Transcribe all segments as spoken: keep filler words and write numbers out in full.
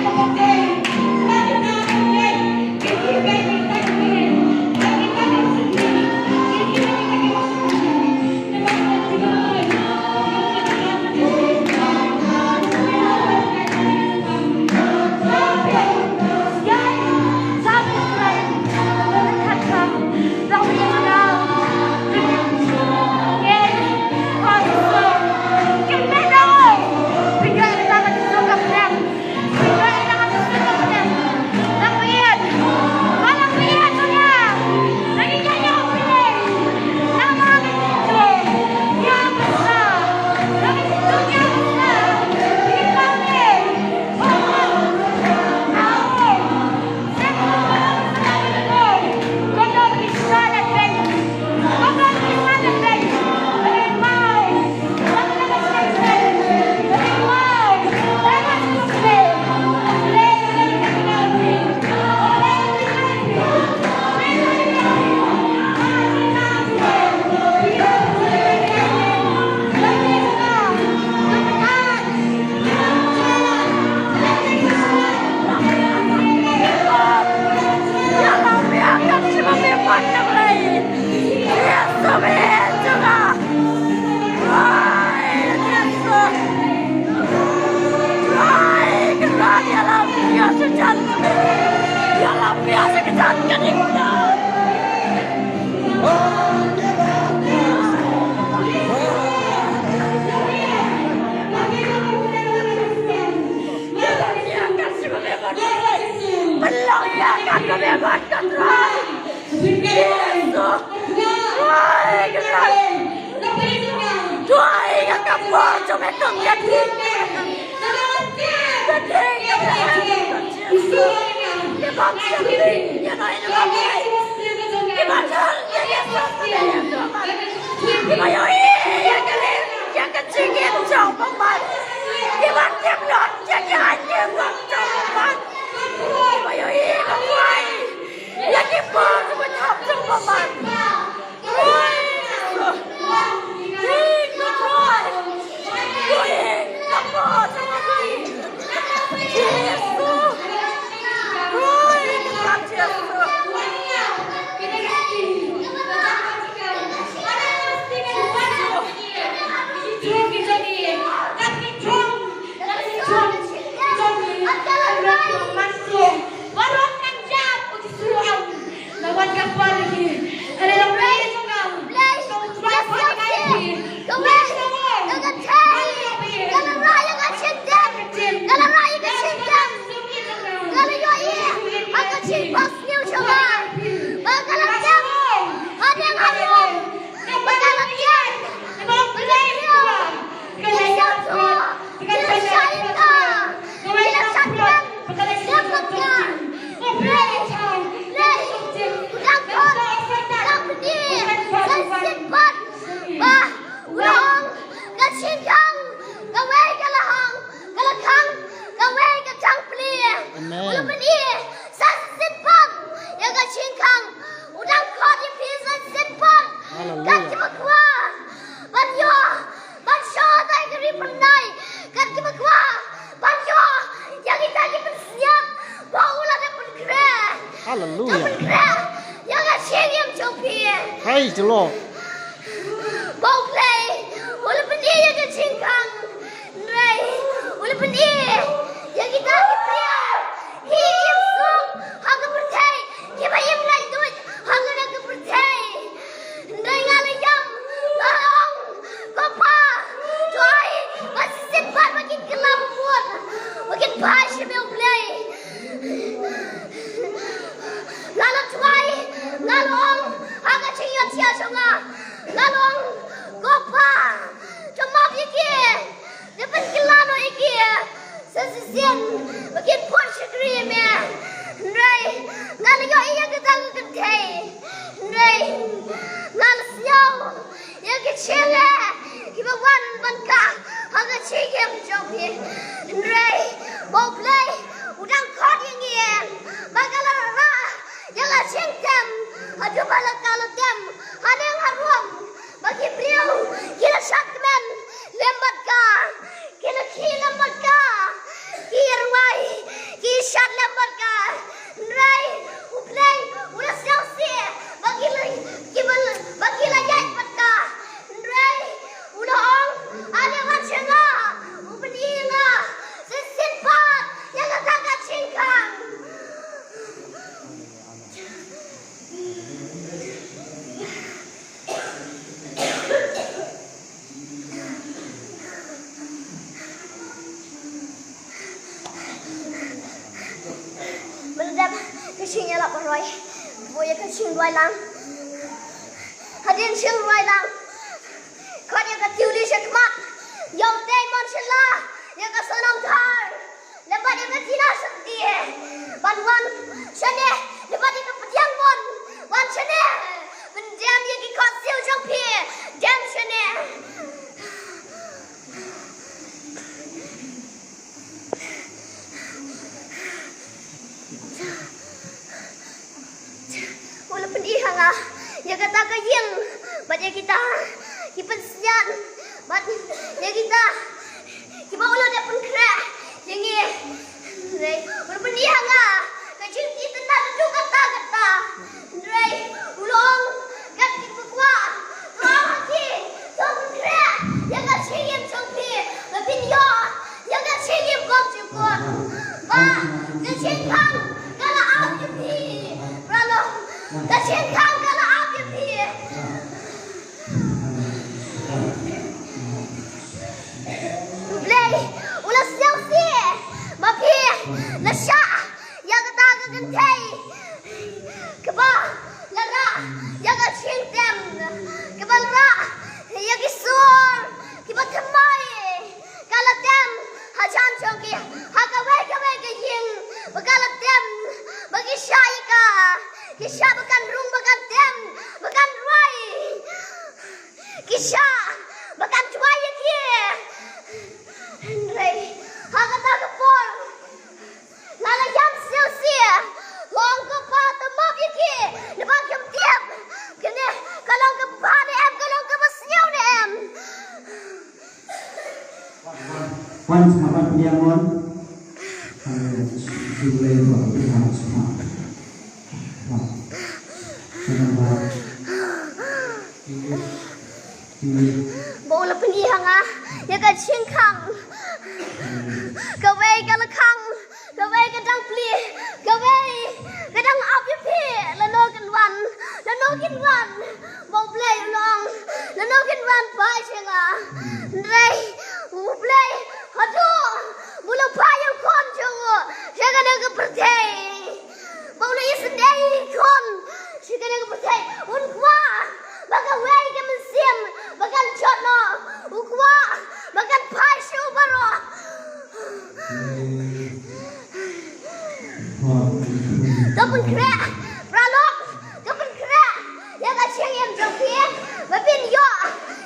Amen. Hallelujah. Hallelujah. Praise the Lord. Hynrei nga la ïam, nga la ong, ko Pa, to ai ba shisien pat ba kin kylla ba mut, ba kin phai sha me U Blei. Nga la duwai, nga la ong ha ka jingïaid jingïaid jong nga, nga la ong, ko Pa, to map ïa ki. Te pynkylla noh ïa ki sa shisien ba kin poi shakri ïa me. Hynrei nga la ïohi ïa kata ka kynthei. Hynrei nga la sngew ïa ki jingeh kiba wan ban kah ha ka jingim jong phi. Hynrei ba U Blei u dang khot ïa ngi ba ka la rah ïa ka jingtem haduh ba la ka la tem haneng harum. Ba ki briew ki la shad kmen lem bad ka, ki la khih lem bad ka, ki ïa rwai, Shin ïalap roi. Bun ïa ka shin roi lang. Hadien shin roi lang. Khot ïa ka tiuli sha khmat. Ïa u tei mon shala. Ïa ka sonam thar. Lem bad ïa ka tina shakti. Ban wan shane. Lem bad ïa ka pdiang mon. Wan shane. Ban dem ïa ki khot siew jong phi. Dem shane. U la pyni ha nga ïa kata ka ïing bad ïa kita ki pynsngiat bad ïa kita kiba u la dep pynkhreh ïa ngi. Hynrei u la pyni ha nga ka jingtip na kata kata. Hynrei u la ong kat ki ba kwah to ong ha ki to pynkhreh ïa ka jingim jong phi ba phin ïoh ïa ka jingim bymjukut. Ba ka jingkhang ka la ap ïa phi. Paralok, ka jingkhang ka la ap ïa phi. U Blei u la sngewsih ba phi la shah ïa kata ka kynthei kaba la rah ïa ka jingtem, kaba la rah ïa ki sur kiba thymmai. Ka la tem hajan jong ki ha kawei kawei ka ïing ba ka la tem ba ki shah ïa ka, ki shah ba kan rung, ba kan tem, ba kan rwai. Ki shah ba kan duwai ïa ki. Hynrei ha kata ka por nga la ïam sngewsih. Long ko Pa, to map ïa ki, naba kim tip kane ka long ka bha ne em, ka long kaba sniew ne em. Wan sngap, wan pdiang mon. Haleluya. Shu lei ba pdiang sngap. Wan. Sngap ba. Ba u la pyni ha nga ïa ka jingkhang. Kawei ka la khang, kawei ka dang plie, kawei ka dang ap ïa phi. Lano kin wan, lano kin wan. Ba U Blei u la ong, lano kin wan phai sha nga. Hynrei U Blei haduh ba u la phah ïa u Khun jong u sha kane ka pyrthei, ba u la isynei ïa u Khun sha kane ka pyrthei, un kwah ba kawei ka mynsiem ba kan jot noh, u kwah ba kan phai sha u baroh. To pynkhreh, paralok, to pynkhreh ïa ka jingim jong phi ba phin ïoh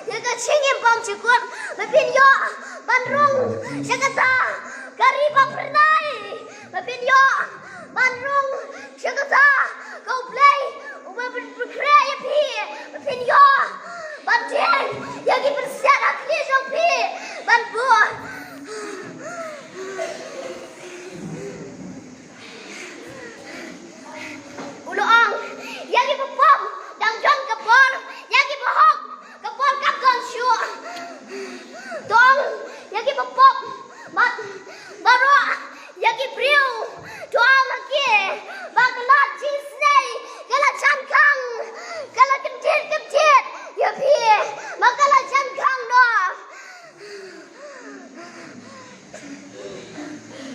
ïa ka jingim bymjukut, ba phin ïoh ban rung sha kata ka ri ba phyrnai, ba phin ïoh ban rung sha kata ka U Blei uba pynkhreh ïa phi, ba phin ïoh ban tieng ïa ki pyrshah ha khlieh jong phi ban buh. U la ong ïa ki ba pop dang don ka bor, ïa ki ba hok ka bor kam don shuh. To ong ïa ki ba pop bad baroh ïa ki briew, to ong ha ki ba ka lad jingisynei ka la jan khang, ka la kyndit kyndit ïa phi, ba ka la jan khang noh.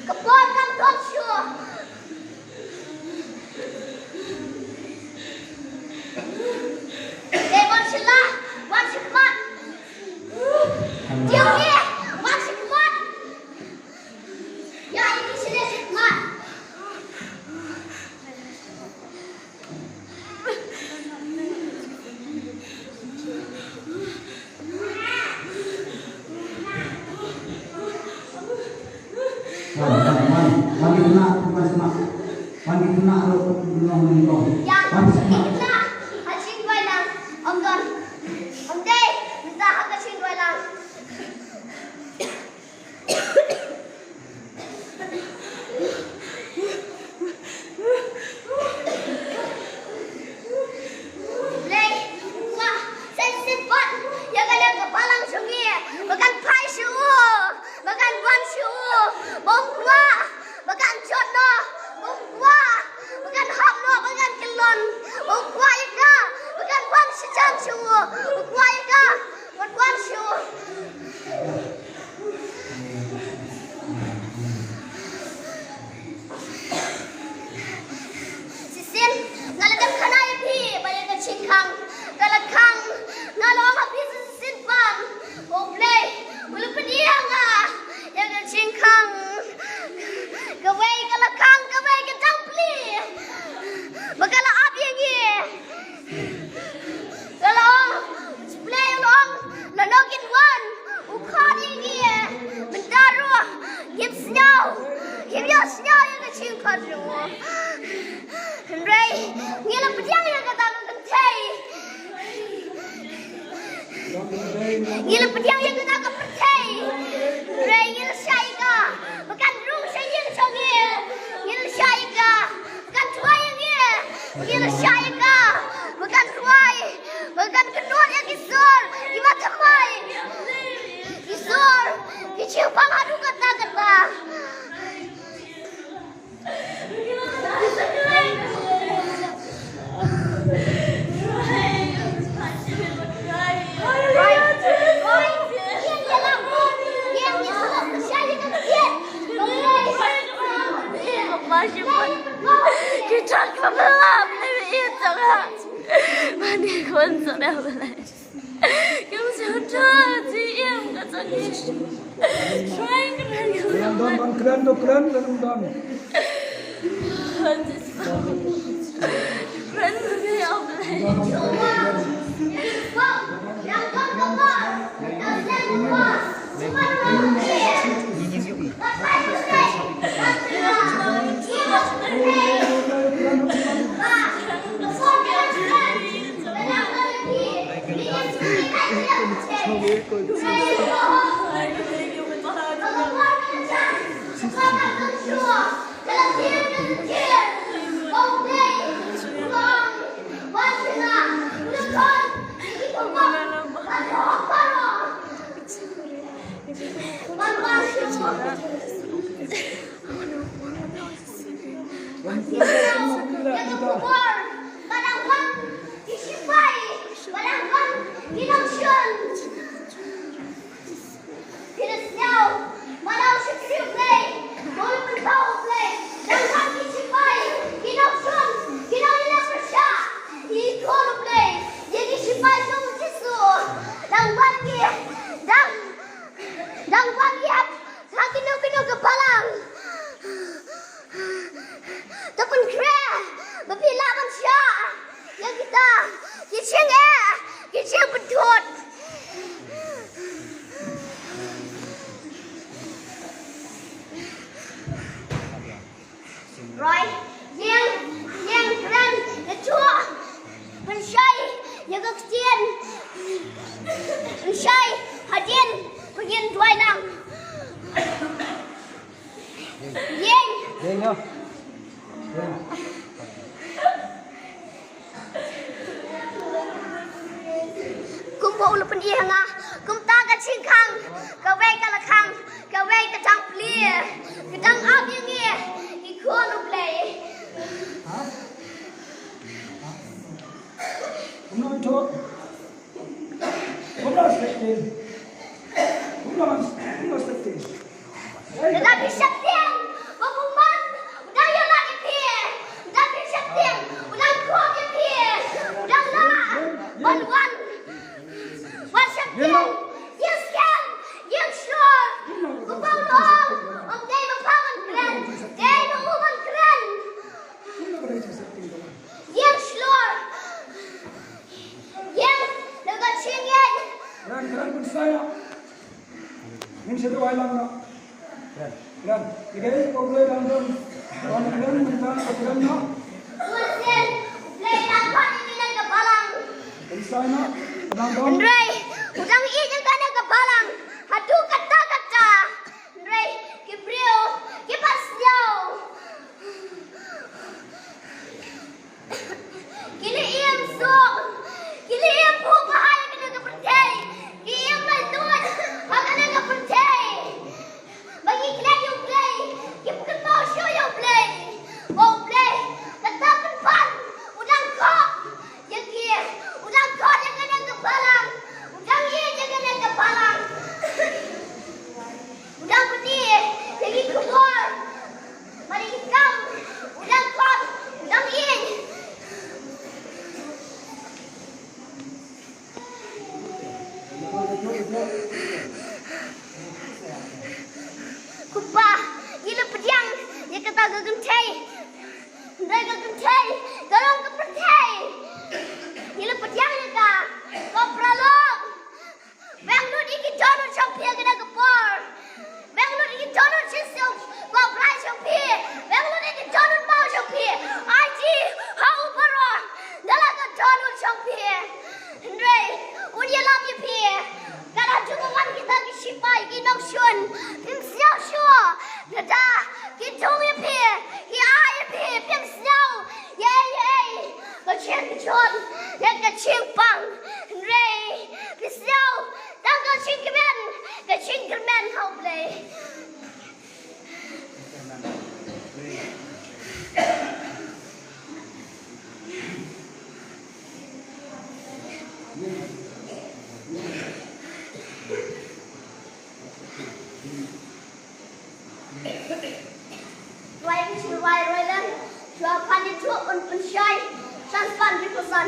Ka por kam don shuh. Te wan sha la, wan sha khmat. Jong ngi, wan sha khmat. Ïa, ïa ki sha la sha khmat. Wan, wan, wan, wan ki khynnah, wan sha khmat. Wan ki khynnah ruh, wan sha khmat. Wan ki khynnah, ha jingduwai lang. Ym don. Ym dei, mynta ha ka jingduwai lang. Blei, u kwah sa shisien pat ïa kane ka balang jong ngi ba kan phai sha u, ba kan wan sha u, ba u kwah ba kan jot noh, u kwah ba Hynrei ngi la pdiang ïa kata ka kynthei. Ngi la pdiang ïa kata ka pyrthei. Hynrei ngi la shah ïa ka ba kan rung sha ïing sha ngi. Ngi la shah ïa ka ba kan duwai ïa ngi. Ngi la shah ïa ka ba kan duwai, ba kan kynnoh ïa ki sor kiba thymmai. Ki sor ki shong pang haduh katta katta. Kren don, ban kren to kren, kren don. Phi la sñiaw, mano shisha U Blei, mano pynpaw U Blei, dang ban ki shipai ki nongshun, ki nongïalam pyrshah, ki khun U Blei, ïa ki shipai jong U Jisu, dang ban ki, dang, dang ban ki ha, ha kino kino ka balang. To pynkhreh ba phi lah ban shah ïa kita ki jingeh, ki jingpynthut. Roi, ïeng, ïeng kren, ïa shuh. Pynshai ïa ka ktien. Pynshai hadien ba ngin duwai lang. Ïeng. Ïeng, ïa. Ïeng. Kumba u la pyni ha nga, kumta ka jingkhang, kawei ka la khang, kawei ka dang plie, ka dang ap ïa ngi, ki khun U Blei. Ha? Ha? Kumno ito? Kumno slepin? Kumno, kumno slepin? Lada phi sheptieng ba u bymman u dang ïalam ïa phi, lada phi sheptieng u dang khot ïa phi, u dang lah ban wan, wan sheptieng, ïeng skhem, ïeng shlur. Kumba u la ong, ym dei ba pha ban kren, dei ba u ban kren. Ïeng shlur. Ïeng, da ka jingïeit. Kren, kren, pynshai noh. Ngin sa duwai lang noh. Kren, kren. Ïa kaei kaba U Blei dang don. Kren, kren, kren, kren noh. Bun sien U Blei dang khot ïa ngi na ka balang. Pynshai noh. Dang don. Hynrei u dang ïeit ïa ka na ka balang haduh katta katta. Hynrei ki briew kiba sñiaw, ki la im suk, ki la im buh bha ha kane ka pyrthei, ki im laitluid ha kane ka pyrthei. Ba ngi klet ïa U Blei, ki kynmaw shuh ïa U Blei. Ba U Blei, kata pynban u dang khot ïa ki, u dang khot ïa kane ka balang, u dang ïeit ïa kane ka balang. U dang pyni ïa ki khubor bad ïa ki kam, u dang khot, u dang ïeit. Kumba ngi la pdiang ïa kata ka kynthei. Hynrei ka kynthei ka long ka pyrthei. Ngi la pdiang ïa ka, ka paralok. Ba ïeng lut ïa ki dohnud jong phi ha kane ka por. Ba ïeng lut ïa ki dohnud jingsuk, ba ïeng lut ïa ki dohnud Jua phan ïa tu un pynshai. San spah hynriew phew san.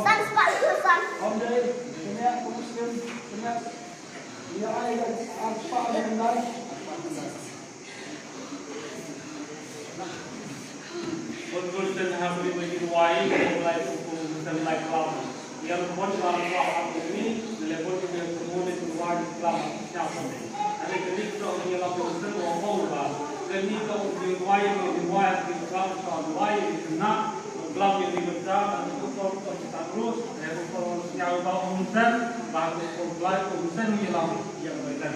San spah hynriew phew san. Om dei, kena ka Muslim, kena. Ïa ai ïa ar spah hynriew lai. Bun bun sien ha bri ba ïa wai, ïa lai kum kum sien lai klam. Ïa bun ba klam ha bri ni, le bun ïa kum ni kum wai klam sñiaw sien. Ani kani ka ïa la bun sien wa kong ba. Kani ka ïa wai ïa wai ïa klam sa wai ïa na klam ïa ni bynta na ku ko ko ta rus, ïa ku ko sñiaw ba bun sien, ba ku ko lai bun sien ïa la ïa bynta.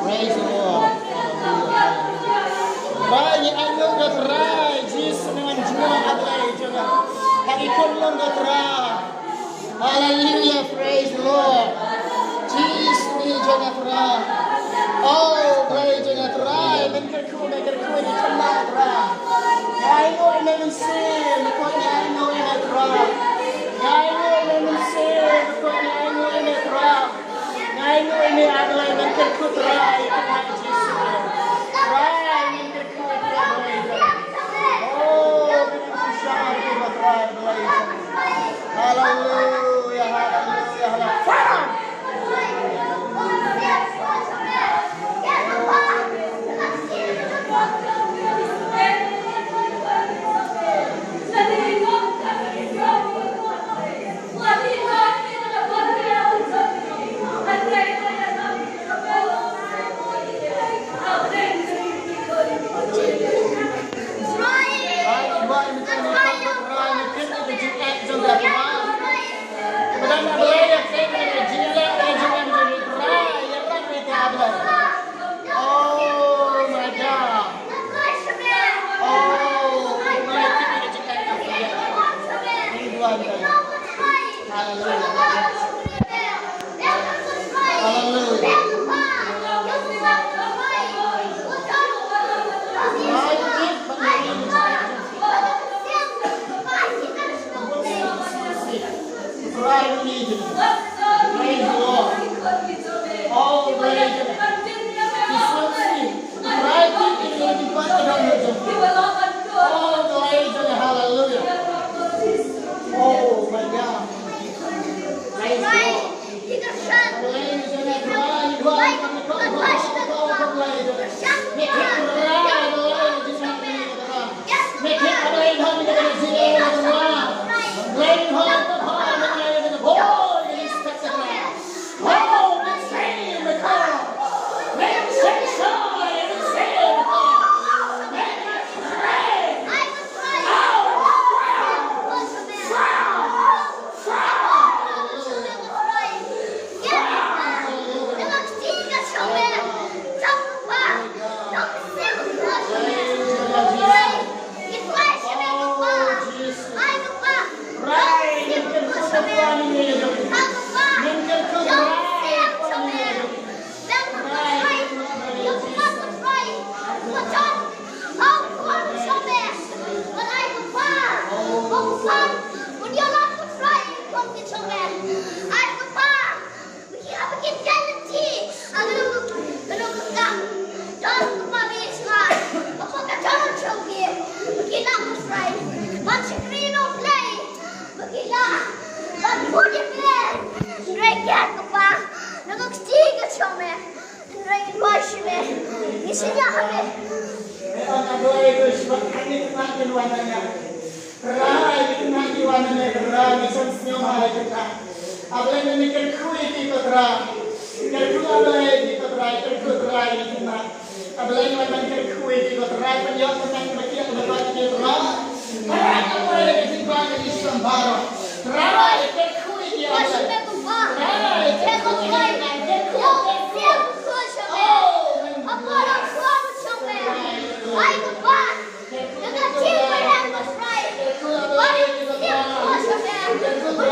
Praise the Lord. Trai, ngi ainguh ïa ka Trai Jisu, ngan jngoh ïa ka Blei jong nga. Ha ki khun long ka Trai. Hallelujah, praise the Lord. Jisu ngi jong ka Trai. Oh, Blei jong ka Trai, men kyrkhu, men kyrkhu ïa ki khun long ka Trai. Ngi ainguh ïa me mynsiem, ko ngi ainguh ïa me Trai. Ngi ainguh ïa me mynsiem, ko ngi ainguh ïa me Trai. Ngi ainguh ïa me A Blei, men kyrkhu Trai, ïa ka kyrteng Jisu. Trai, men kyrkhu ïa me A Blei. Oh, men kyrkhu ïa me Trai, Blei. Haleluya, haleluya, haleluya. Hallelujah. Hallelujah. Praise the Lord. All praise. Hallelujah. Oh my God. Praise the Lord. Rai, kita ki wan hangne, Trai, ngi sngewsih ha ïa kita. A Blei, ngi kyrkhu ïa ki ko Trai. Kyrkhu, a Blei, ïa ki ko Trai, kyrkhu Trai ïa kita. A Blei, ngi kyrkhu ïa ki ko Trai, pynïoh tang ba ki ïa ka ba ki Trai. Trai, a Blei, ïa ki ba ki sngewbha. Trai, kyrkhu ïa ki, a Blei. Trai, kyrkhu ïa ki, kyrkhu ïa ki. Oh,